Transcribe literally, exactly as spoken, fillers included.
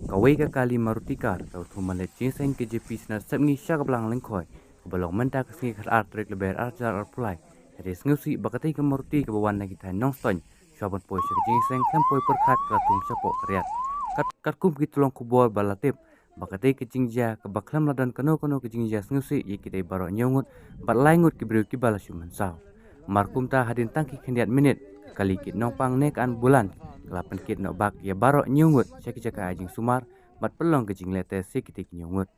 Kawei ka kali Maruti car ka la thung ban leit jingïaseng ka J P Snar Sepngi sha ka Balang Lyngkhoi, kaba long mynta ka sngi khatar tarik Lber arhajar arphew lai. Hynrei sngewsih ba katei ka Maruti kaba wan na ki thaiñ Nongstoiñ, shuwa ban poi sha ka jingïaseng khlem poi pyrkhat ka la thung shapoh ka riat. Kat, katkum ki tyllong khubor ba la tip ba katei ka jingjia kaba khlem la don kano kano ka jingjia sngewsih ïa ki dei baroh hynñiew ngut bad lai ngut ki briew kiba la shu mynsaw. Mar kumta hadien tang ki khyndiat minit, ka kali kit nongpang ne ka ambulance ka la pynkit noh bak ïa baroh hynñiew ngut sha ki jaka ai jingsumar bad pynlong ka jingleh test ïa kitei ki hynñiew ngut.